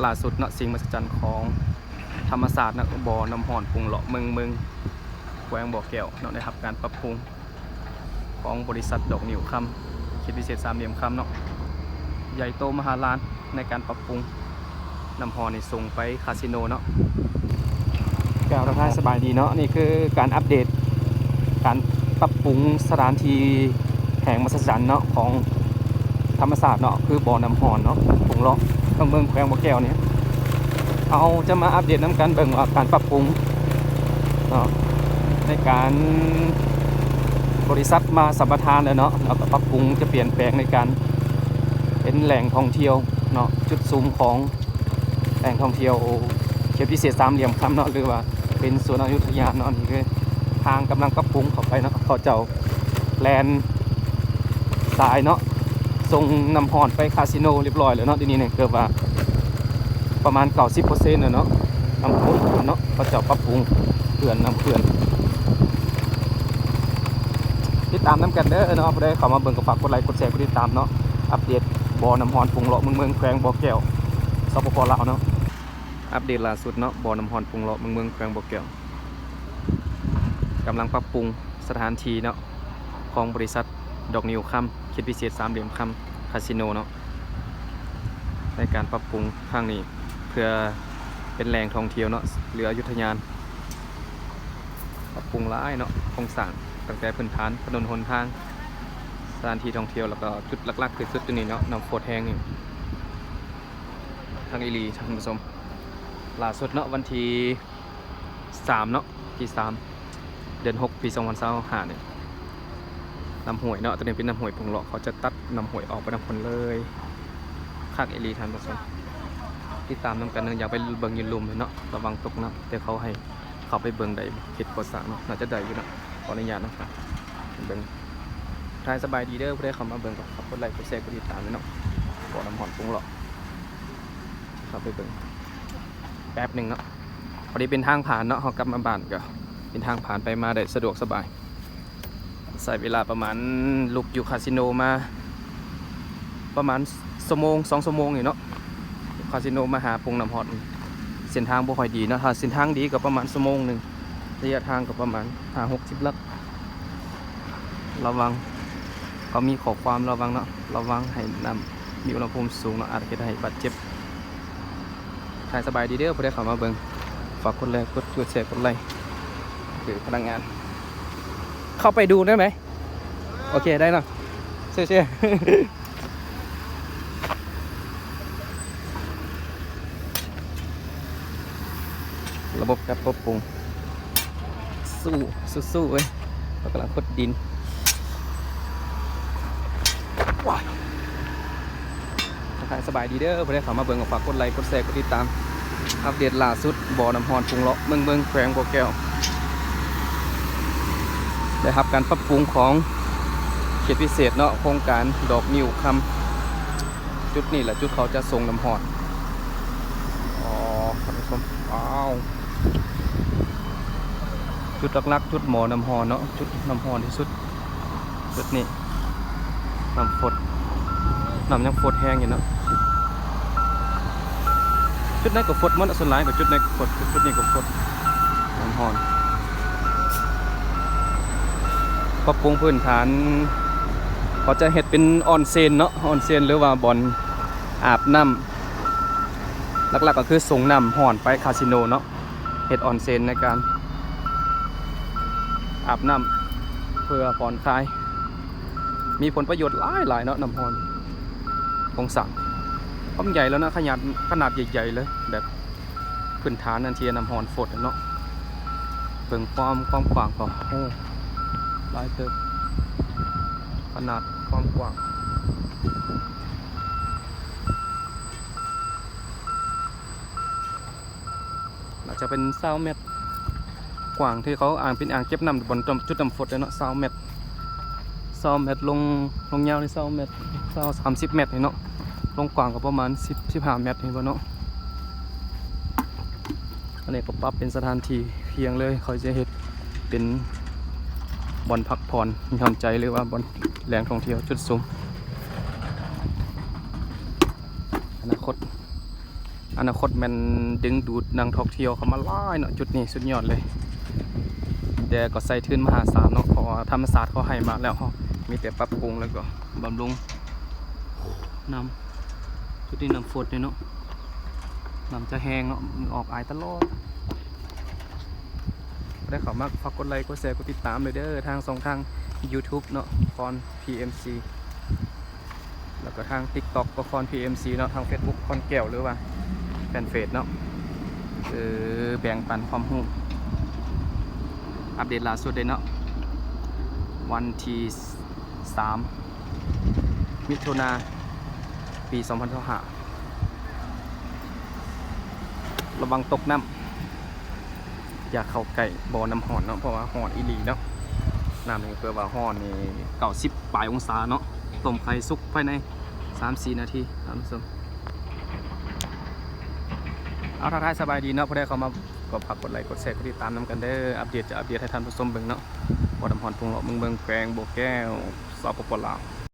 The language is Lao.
ຫຼ້າສຸດເນາະ ສິ່ງມະຫັດສະຈັນຂອງທຳມະຊາດເນາະ ບໍ່ນ້ຳຮ້ອນປຸງເລາະເມືອງເມືອງ ແຂວງບໍ່ແກ້ວເນາະ ໄດ້ຮັບການປັບປຸງຂອງບໍລິສັດດອກງິ້ວຄຳ ເຂດພິເສດສາມຫຼ່ຽມຄຳເນາະ ໃຫຍ່ໂຕມະຫາລານໃນການປັບປຸງ ນ້ຳຮ້ອນນີ້ສົ່ງໄປຄາສິໂນເນາະ. ກ່າວທັກທາຍສະບາຍດີເນາະ ນີ້ຄືການອັບເດດ ການປັບປຸງສະຖານທີ່ແຫ່ງມະຫັດສະຈັນເນາະ ຂອງທຳມະຊາດເນາະ ຄືບໍ່ນ້ຳຮ້ອນເນາະ ປຸງເລາະທາງເມືອງແຂວງບໍ່ແກ້ວນີ້ ເຮົາຈະມາອັບເດດນຳກັນເບິ່ງວ່າການປັບປຸງເນາະ ໃນການ ບໍລິສັດມາສຳປະທານແລ້ວເນາະ ແລ້ວກໍປັບປຸງຈະປ່ຽນແປງໃນການເປັນແຫຼ່ງທ່ອງທ່ຽວເນາະ ຈຸດສຸມຂອງ ແຫຼ່ງທ່ອງທ່ຽວເຂດພິເສດສາມຫຼ່ຽມຄຳເນາະ ຫຼືວ່າເປັນສວນອະຍຸດທະຍາເນາະ. ນີ້ຄືທາງກຳລັງປັບປຸງເຂົ້າໄປເນາະ ເຂົາເຈົ້າແລ່ນສາຍເນາະ ສົ່ງນ້ຳຮ້ອນໄປຄາສິໂນຮຽບຮ້ອຍແລ້ວເນາະ. ດຽວນີ້ນີ້ເກືອບວ່າປະມານເກົ້າສິບເປີເຊັນແລ້ວເນາະ ນ້ຳຝົນເນາະ ເຂົາເຈົ້າປັບປຸງເຂື່ອນ ນ້ຳເຂື່ອນ. ຕິດຕາມນຳກັນເດີເນາະ ຜູ້ໃດເຂົ້າມາເບິ່ງກໍຝາກກົດໄລ ກົດແຊ ກົດຕິດຕາມເນາະ. ອັບເດດບໍ່ນ້ຳຮ້ອນປຸງເລາະເມືອງເມືອງ ແຂວງບໍ່ແກ້ວ ສປປ ລາວເນາະ. ອັບເດດລ່າສຸດເນາະ ບໍ່ນ້ຳຮ້ອນປຸງເລາະເມືອງເມືອງ ແຂວງບໍ່ແກ້ວ ກຳລັງປັບປຸງສະຖານທີ່ເນາະ ຂອງບໍລິສັດດອກງິ້ວຄຳ ເຂດພິເສດສາມຫຼ່ຽມຄຳ ຄາສິໂນເນາະ. ໃນການປັບປຸງຄັ້ງນີ້ ເພື່ອເປັນແຫຼ່ງທ່ອງທ່ຽວເນາະ ຫຼືອະຍຸດທະຍານ ປັບປຸງຫຼາຍເນາະ ໂຄງສ້າງຕັ້ງແຕ່ພື້ນຖານ ຖະໜົນຫົນທາງ ສະຖານທີ່ທ່ອງທ່ຽວ ແລ້ວກໍຈຸດຫຼັກໆທີ່ສຸດຢູ່ນີ້ເນາະ ນ້ຳຟົດແຮງນີ້ ຄັກອີ່ຫຼີທ່ານຜູ້ຊົມ. ລ່າສຸດເນາະ ວັນທີ ສາມເນາະ ທີສາມ ເດືອນຫົກ ປີສອງພັນຊາວຫ້ານີ້ ນ້ຳຫ້ວຍເນາະ ຕົວນີ້ເປັນນ້ຳຫ້ວຍປຸງເລາະ ເຂົາຈະຕັດນ້ຳຫ້ວຍອອກໄປນຳພຸ້ນເລີຍ. ຄັກອີ່ຫຼີທ່ານຜູ້ຊົມ ຕິດຕາມນຳກັນເນາະ. ຢາກໄປເບິ່ງຢູ່ລຸ່ມເນາະ ລະວັງຕົກນ້ຳ ແຕ່ເຂົາໃຫ້ເຂົ້າໄປເບິ່ງໄດ້ ເຂດກໍ່ສ້າງເນາະ ໜ້າຈະໄດ້ຢູ່ເນາະ. ຂໍອະນຸຍາດນະ ເບິ່ງ ທັກທາຍສະບາຍດີເດີ ຜູ້ໃດເຂົ້າມາເບິ່ງກໍຝາກກົດໄລ ກົດແຊ ກົດຕິດຕາມເນາະ. ບໍ່ນ້ຳຮ້ອນປຸງເລາະ ເຂົ້າໄປເບິ່ງແປັບໜຶ່ງເນາະ. ພໍດີເປັນທາງຜ່ານເນາະ ເຮົາກັບມາບ້ານກໍເປັນທາງຜ່ານ ໄປມາໄດ້ສະດວກສະບາຍ. ໃຊ້ເວລາປະມານ ລຸກຢູ່ຄາສິໂນມາປະມານຊົ່ວໂມງ ສອງຊົ່ວໂມງນີ້ເນາະ. ຄາສິໂນມາຫາປຸງນ້ຳຮ້ອນ ເສັ້ນທາງບໍ່ຄ່ອຍດີເນາະ. ຖ້າເສັ້ນທາງດີກໍປະມານຊົ່ວໂມງໜຶ່ງ ໄລຍະທາງກໍປະມານຫ້າຫົກສິບຫຼັກ. ລະວັງ ເຂົາມີຂໍ້ຄວາມລະວັງເນາະ ລະວັງໃຫ້ນ້ຳມີອຸນຫະພູມສູງເນາະ ອາດເຮັດໃຫ້ບາດເຈັບ. ທັກທາຍສະບາຍດີເດີ ຜູ້ໃດເຂົ້າມາເບິ່ງ ຝາກກົດໄລ ກົດ ກົດແຊ ກົດໄລ ຄືພະນັກງານ ເຂົ້າໄປດູໄດ້ໄໝ? ໂອເຄ ໄດ້ເນາະ ເຊື່ອໆ. ລະບົບການປັບປຸງ ສູ້ ສູ້ໆເວີຍ ເຂົາກຳລັງຂຸດດິນ. ທັກທາຍສະບາຍດີເດີ ຜູ້ໃດເຂົ້າມາເບິ່ງກໍຝາກກົດໄລ ກົດແຊ ກົດຕິດຕາມ. ອັບເດດລ່າສຸດ ບໍ່ນ້ຳຮ້ອນປຸງເລາະເມືອງເມືອງ ແຂວງບໍ່ແກ້ວ ໄດ້ຮັບການປັບປຸງຂອງເຂດພິເສດເນາະ ໂຄງການດອກງິ້ວຄຳ. ຈຸດນີ້ແຫຼະ ຈຸດເຂົາຈະສົ່ງນ້ຳຮ້ອນ. ອໍ ທ່ານຜູ້ຊົມ ວ້າວ ຈຸດຫຼັກໆ ຈຸດໝໍ້ນ້ຳຮ້ອນເນາະ ຈຸດນ້ຳຮ້ອນທີ່ສຸດ ຈຸດນີ້ ນ້ຳຟົດ ນ້ຳຍັງຟົດແຮງຢູ່ເນາະ. ຈຸດໃດກໍຟົດໝົດ ສ່ວນຫຼາຍກໍຈຸດໃດກໍຟົດ ຈຸດນີ້ກໍຟົດ ນ້ຳຮ້ອນ. ປັບປຸງພື້ນຖານ ເຂົາຈະເຮັດເປັນອອນເຊັນເນາະ ອອນເຊັນ ຫຼືວ່າບ່ອນອາບນ້ຳ ຫຼັກໆກໍຄືສົ່ງນ້ຳຮ້ອນໄປຄາສິໂນເນາະ ເຮັດອອນເຊັນໃນການອາບນ້ຳເພື່ອຜ່ອນຄາຍ ມີຜົນປະໂຫຍດຫຼາຍໆເນາະ ນ້ຳຮ້ອນ. ໂຄງສ້າງຄວາມໃຫຍ່ແລ້ວນະ ຂະໜາດ ຂະໜາດໃຫຍ່ໆເລີຍ ແບບພື້ນຖານອັນທີ່ນ້ຳຮ້ອນຟົດເນາະ. ເບິ່ງຄວາມ ຄວາມກວ້າງກໍ ໂອ້ ຫຼາຍເຕີບ ຂະໜາດຄວາມກວ້າງ ໜ້າຈະເປັນຊາວແມັດ ກວ້າງທີ່ເຂົາອ່າງ ເປັນອ່າງເກັບນ້ຳ ບ່ອນຈຸດນ້ຳຟົດເນາະ ຊາວແມັດ ຊາວແມັດ ລົງ ລົງຍາວນີ້ຊາວແມັດ ຊາວ ສາມສິບແມັດນີ້ເນາະ. ລົງກວ້າງກໍປະມານສິບ ສິບຫ້າແມັດນີ້ບໍ່ເນາະ. ອັນນີ້ກໍປັບເປັນສະຖານທີ່ພຽງເລີຍ ເຂົາຈະເຮັດເປັນບ່ອນພັກຜ່ອນຢ່ອນໃຈ ຫຼືວ່າບ່ອນແຫຼ່ງທ່ອງທ່ຽວຈຸດຊຸມ. ອະນາຄົດ ອະນາຄົດແມ່ນດຶງດູດນັກທ່ອງທ່ຽວເຂົ້າມາຫຼາຍເນາະ. ຈຸດນີ້ສຸດຍອດເລີຍ ແຕ່ກໍໃສ່ທຶນມະຫາສານເນາະ ເພາະວ່າທຳມະຊາດເຂົາໃຫ້ມາແລ້ວ ເຮົາມີແຕ່ປັບປຸງ ແລ້ວກໍບຳລຸງ. ນ້ຳ ຈຸດນີ້ນ້ຳຟົດເດເນາະ ນ້ຳຈະແຮງເນາະ ເຫື່ອອອກອາຍຕະຫຼອດ. ຜູ້ໃດເຂົ້າມາ ຝາກກົດໄລ ກົດແຊ ກົດຕິດຕາມເລີຍເດີ ທາງຊ່ອງທາງ YouTube ເນາະ ຄອນ PMC ແລ້ວກໍທາງ TikTok ກໍຄອນ PMC ເນາະ ທາງ Facebook ຄອນແກ້ວ ຫຼືວ່າແຟນເຟສເນາະ. ເອີ ແບ່ງປັນຄວາມຮູ້ ອັບເດດລ່າສຸດເດ້ເນາະ ວັນທີສາມ ມິຖຸນາ ປີສອງພັນຊາວຫ້າ ລະວັງຕົກນ້ຳ ຢ່າເຂົ້າໃກ້ບໍ່ນ້ຳຮ້ອນເນາະ ເພາະວ່າຮ້ອນອີ່ຫຼີເນາະ. ນ້ຳນີ້ເພິ່ນວ່າຮ້ອນນີ້ເກົ້າສິບປາຍອົງສາເນາະ ຕົ້ມໄຂ່ສຸກພາຍໃນສາມສີ່ນາທີ ທ່ານຜູ້ຊົມ. ເອົາ ທັກທາຍສະບາຍດີເນາະ ຜູ້ໃດເຂົ້າມາກໍຝາກກົດໄລ ກົດແຊ ກົດຕິດຕາມນຳກັນເດີ. ອັບເດດ ຈະອັບເດດໃຫ້ທ່ານຜູ້ຊົມເບິ່ງເນາະ ບໍ່ນ້ຳຮ້ອນ ປຸງເລາະເມືອງເບິ່ງ ແຂວງບໍ່ແກ້ວ ສປປ ລາວ.